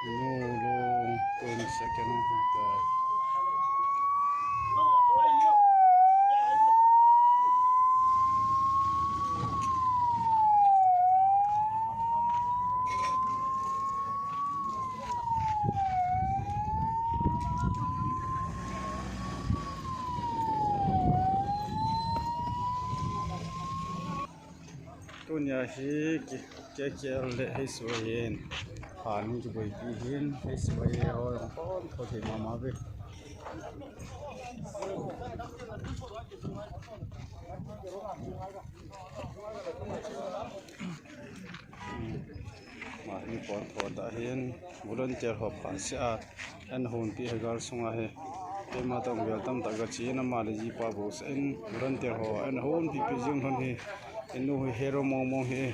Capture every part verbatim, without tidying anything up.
Nulung tun second ta. Tunia hi ki, ki, KKL le H Y A in han kiboipi hin, H Y A ho jong kon ko thei mama ve. Mani pon pon ta hin volunteer ho pha sia an hon pi he gal sunga he. Keima tong vel tam ta ga chi na ma le ji pa bo sa in volunteer ho an hon pi pi jing hon he. Enu hi hero mong mong he.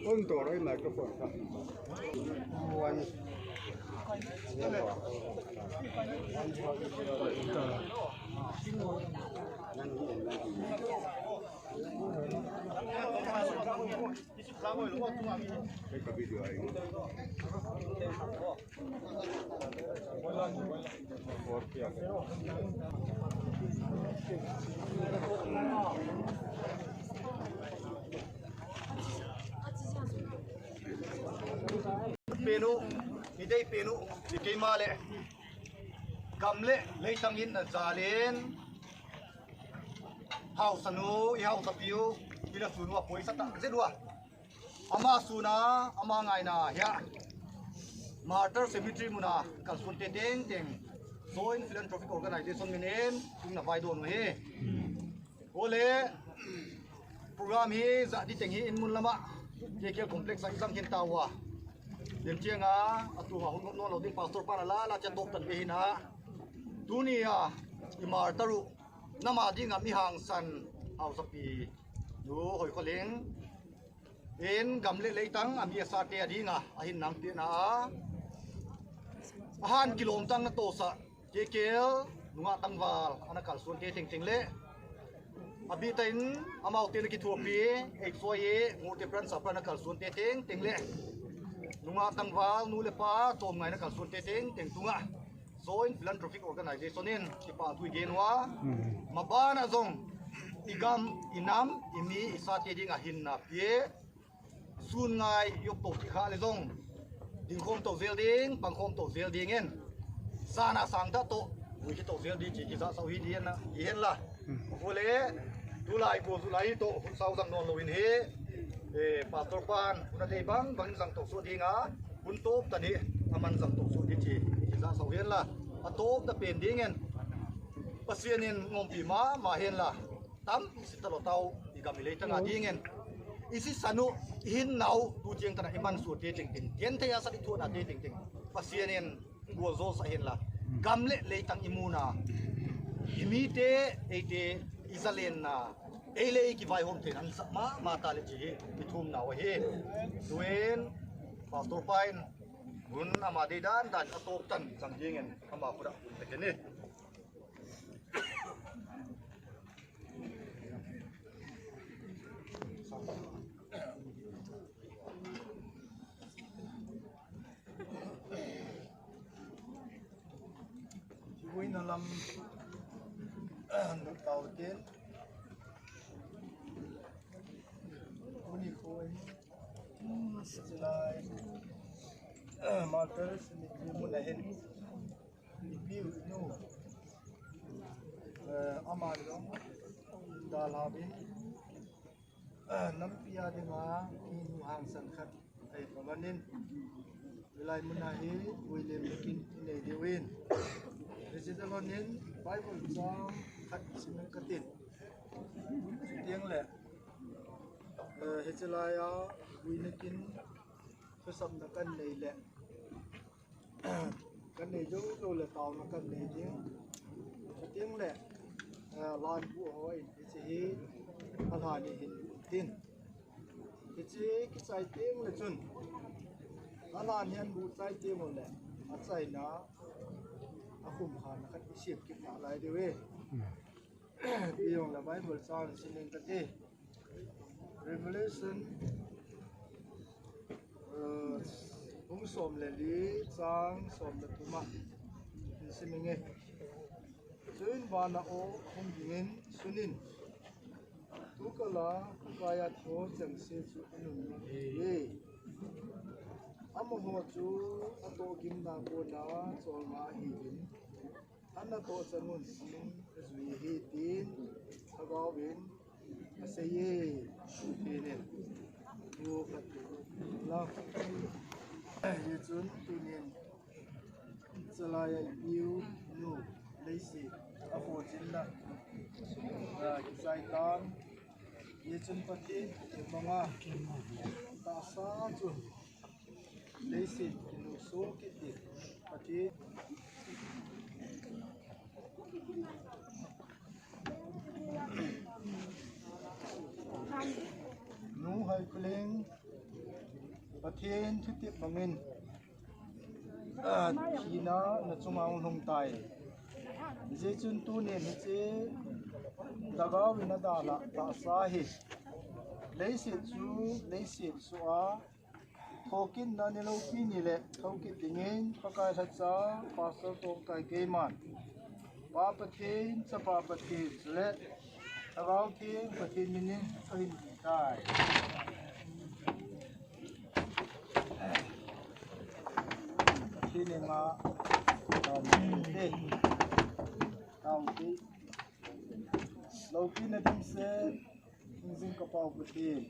On to roi microphone ka. One. Take a video. Penu, i dei penu, i keima le. Gam le leitang in na jalin. Haosa nu, i haosa piu, i la sunu a poisa ta, zedua. Ama suna, ama ngaina, hia. Martyr Cemetery muna, kalsun te teng teng. Joint Philanthropic Organization minin, tung na vai don he. Ole, program hi, za di teng hi, in mun lama. K K L Complex a isang hin tawa. Dem chiang a, atu ha hun no lo ding pastor pa la la, la cha tok tan be hina. Tunia, i martyr u, nama dinga mi hangsan, haosa pi. Nu, hoi ko leng. In gam le leitang a mi a sa te a dinga, a hin nang te na a. A han kilom tang na to sa, K K L, nunga tangval, ana kalsun te teng teng le. A bi ta in, amau te na kithuapi, H Y A, ngu te pran sa pran na kalsun te teng teng le. Nunga tangval, nu le pa, tom ngai na kalsun te teng teng tunga. Joint Philanthropic Organization in kipa tui den wa. Hmm. Mabana jong i gam, i nam, i mi, i sa te ding a hin na pie. Sun ngai yok to ti kha le jong. Ding khom to zel ding, pang khom to zel ding in. Sana sang ta to, ui ki to zel ding chi ki za sau hi ding na, i hen la. Ko le, tulai ko tulai to, sau jang non lo in he. Eh, Pastor pan, kuna dei bang, bang jang to so ding a. Hun top ta ni, aman jang to so ding chi, chi za sau hen la. A top ta pen ding en. Pasian in ngompi ma, ma hen la. Tam, si ta lo tau, i gam i lei ta nga ding en. I si sanu, i hin nau, tu chiang ta na, i man su te ting ting. Tien te ya sa di thu na te ting ting. Pasian in, Gualzo sa hin la. Gam le leitang i muna. I mi te, ei te, i zalen na. Ei le i ki vai hom te nan sa ma, ma ta le chi hi. I thum na wa hi. Tuin, Pastor Pain. Hun ama dei dan dan a top tan sang ding en. Ama kuda hun te ke ni. Vui na lam, lut tau tin. Uni khoi. Silai. Martyrs ni mun ahin. Ipi u nu. Eh, ama jong. Dalhavin. Nampi a dinga, i nu hangsan khat, ei pavanin, hilai muna hi, William Bikin, i nei diu in. President honin, Bible chang khat sim katin. Tiang le, Chulai a, buina kin, thusapna kan nei le, kan nei jou jou le taona kan nei ding. Chuteng le, eh, lan bu ho in, hiche hi, alhan in hin bu tin. Hiche kichai teng le chun, alhan hin bu chai teng le, achaina, akhum khana khat isem kit nalai diu ve. Ijong le Bible chang sim ing kate. Revelation, uh, bung som le li chang som le thum a. Sim inge. Chuin vana aw hung dingin sunin. Tukal a Pakai a tho chengse chu anun uve. Amaho chu atoh gimna kona cholngah ahiuvin. Anatoh chan un sing ajui ahi tin Lhagao vin aseiye. Tinin. Hichun tunin chalai a ipiu nu leiset akhochinna kichai tan. Hichun Pathen imanga tahsa chu leiset kinungsoh kit ding. Pathen nu Haikholeng, Pathen thutep bangin, ah, thina nachunga hung lhung tai. Hichun tunin hiche Lhagao vin adalhah tahsa hi leiset chu leiset soh a thokitna ni loupi ni le thokit dingin Pakai lhacha Pastor Tongkai keiman Pa Pathen, Chapa Pathen, chule Lhagao Theng Pathen minin kahin ding tai. Pathen inga taute, taute. Loupina dimset, hingjing ka Pau Pathen.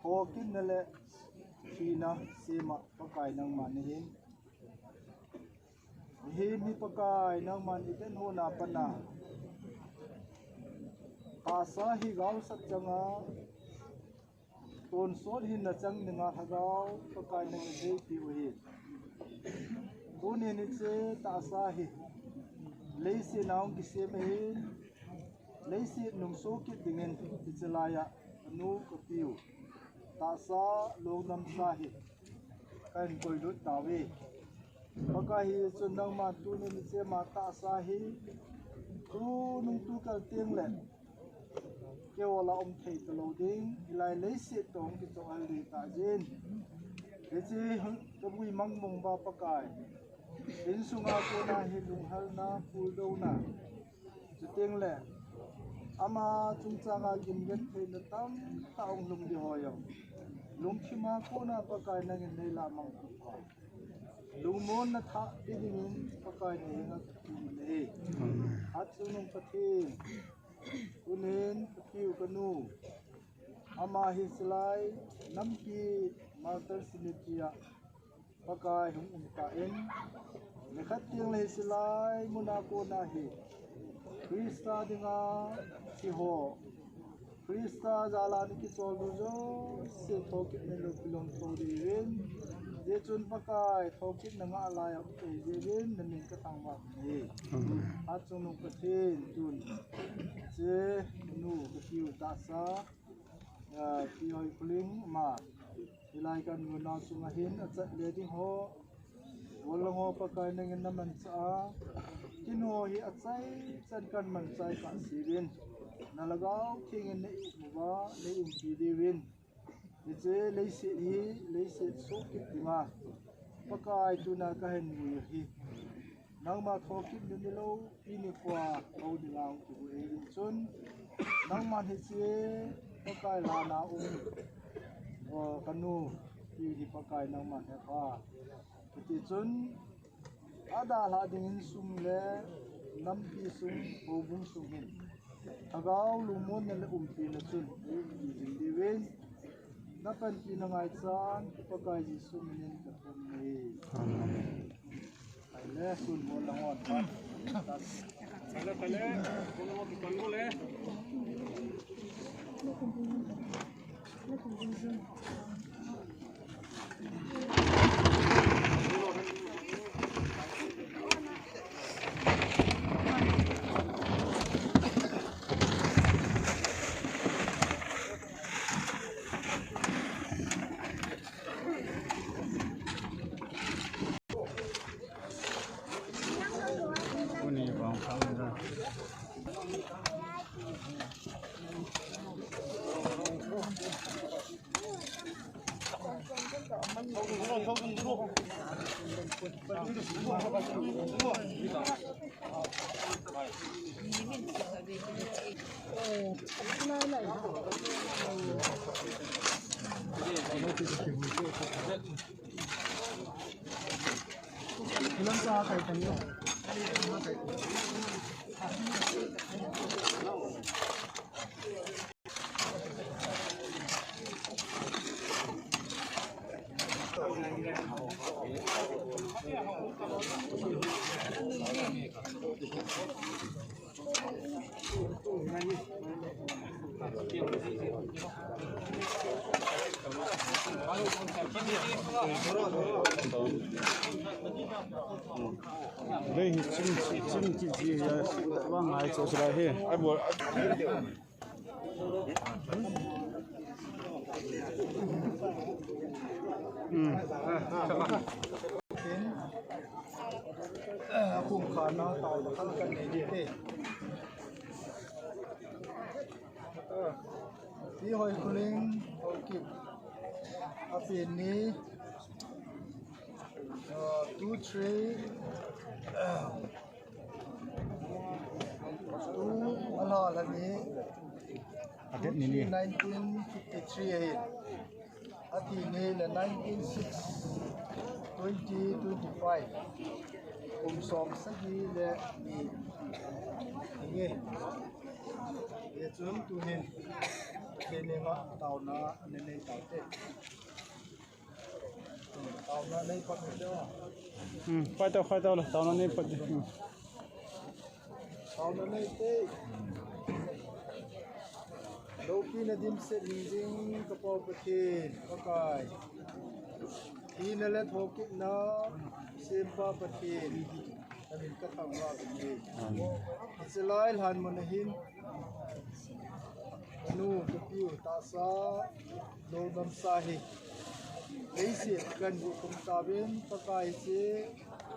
Thokitna le thina sema Pakai nangman nahin. Mihem hi Pakai nangman iten hona pana. Tahsa hi gaosat changa tonsot hinna chang dinga Lhagao Pakai nangin eipeh u ahi. Tunin hiche tahsa hi leiset a hung kisem ahin, leiset nungsoh kit dingin hiche laiya kanu kapiu tahsa lungdamsa hi kahin koilut tauve. Pakai hichun nangman tunin hiche ama tahsa hi tunung tukal teng le keiho lah a um thei talou ding, hilai leiset toh hung kichoh hel ding tah jeh in. Hiche kabui mangmong uva Pakai, insunga kona hi lunghalna, puldouna, chuteng le ama chungchanga gimget theina tamtah hung lhung ding ho jong lungthima kona Pakai nangin neilah mang pha. Lungmonna thah pe dingin Pakai nahenga kakiu ahi. Hatchungnung Pathen, tunin kapiu kanu, ama hi hilai nampi Martyr Cemetery a Pakai hung um tan, nikhat teng le hilai muna kona hi Christa dinga thi ho, Christa jal'a ana kichol ho jouse thokit in loupina lhung thou diuvin, hichun Pakai thokitna ngah laiya um thei diuvin namin kathangvah e. Amen. Hatchungnung Pathen, tun hiche nu kapiu tahsa, ah, Pi Hoikholing ama, hilai kanu nao chunga hin achat le ding ho, Golhang ho Pakai nangin namanchah a, kin ho hi achaichan kahin manchah kahseuvin, na Lhagao Theng in na-im uva, na-umpi diuvin. Hiche leiset hi, leiset soh kit dinga Pakai tuna kahin mu u hi, nangma thokitna ni loupi nikhoa hou dinga hung kimu e, hichun nangman hiche Pakai lhana um, o, kanu, ti hi Pakai nangman hepha. Hitichun, adalhah ding insung le nampi sung, houbung sung hin Lhagao lungmonna le umpina chun eiumpi jing diuvin, napanpina ngaichan, Pakai Jesu minin kathum e. Amen. Aile, sun mo lang on. Aile, aile, sun mo kipan mo le. Dei hi chin, chin, chin, chin, chin, ya, wa ngai cho sila hi. Ai bo. Hmm. Kum khana tao kan nei di te. Pi Hoikhuling Haokip. Api ni, uh, two three, uh, two, ala la ni, a date ni ni. Nineteen fifty-three ahi. Athi ni le nineteen six, twenty twenty-five. Kum som sagi le ni. Nge. Ye chun tuhin. Kei ni ma taona ne nei tao te. Taona nei pat ni te. Hmm, pai tao, pai tao le, taona nei pat ni. Hmm. Taona nei te. Loupina dimset ning jing ka Pa Pathen, Pakai. Hina le thokitna sempa Pathen. Amin ka thangvah u ahi. Amen. Hiche lai lhan mun a hin. Anu, tupiu, tahsa, lou damsa hi. Leiset kan gu kum tauvin, Pakai hiche,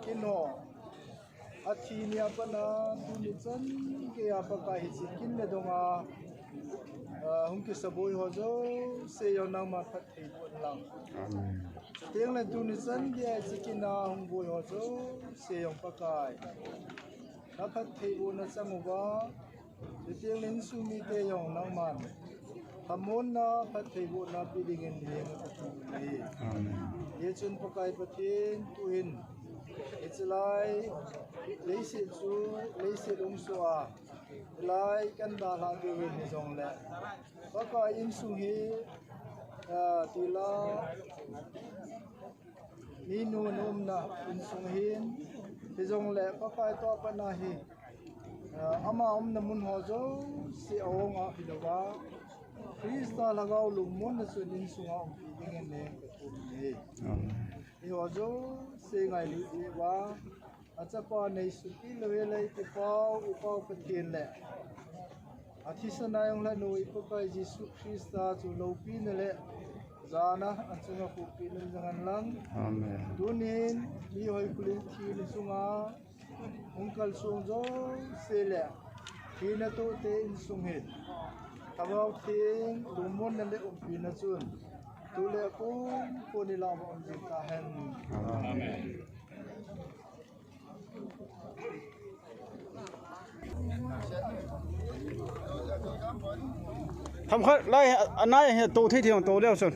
kin ho. Athi ni a pat a, tuni chan geiya Pakai hiche kin le dong a, ah, hung kisaboi ho jouse jong nangman phattheiboh in lang. Amen. Chuteng le tuni chan geiya hiche kin a hung boi ho jouse jong Pakai. Na phattheibohna chang uva, chuteng le insung mite jong nangman lhamonna, phattheibohna pe dingin nangma ka thum e. Amen. Hichun Pakai Pathen tuhin, hiche lai, leiset chu, leiset hung soh a, lai kan dalhah diu ahi jongle, Pakai insung hi, ah, tila, minu na umna insung hin, hijongle Pakai tua pat a hi, ah, ama umna mun ho jouse a ong a hilouva, Christa Lhagao lungmonna chun insung a umpi dingin nangma ka thum e. Amen. Eiho jouse ngailut diuva, achapa neisopi lou hel a i Pu Pau, U Pau Pathen le athisan a hung lhanu i Pakai Jesu Christa chu loupina le jana achunga khuhpeh in um jing hen lang. Amen. Tunin Pi Hoikhuling thina chunga hung kalsong jouse le thina toh te insung hin Lhagao Theng lungmonna le umpina chun tu le kum kum ni lam a um jing tahen. Amen. Themkhat lai, anai hi to thei thei to leu chun.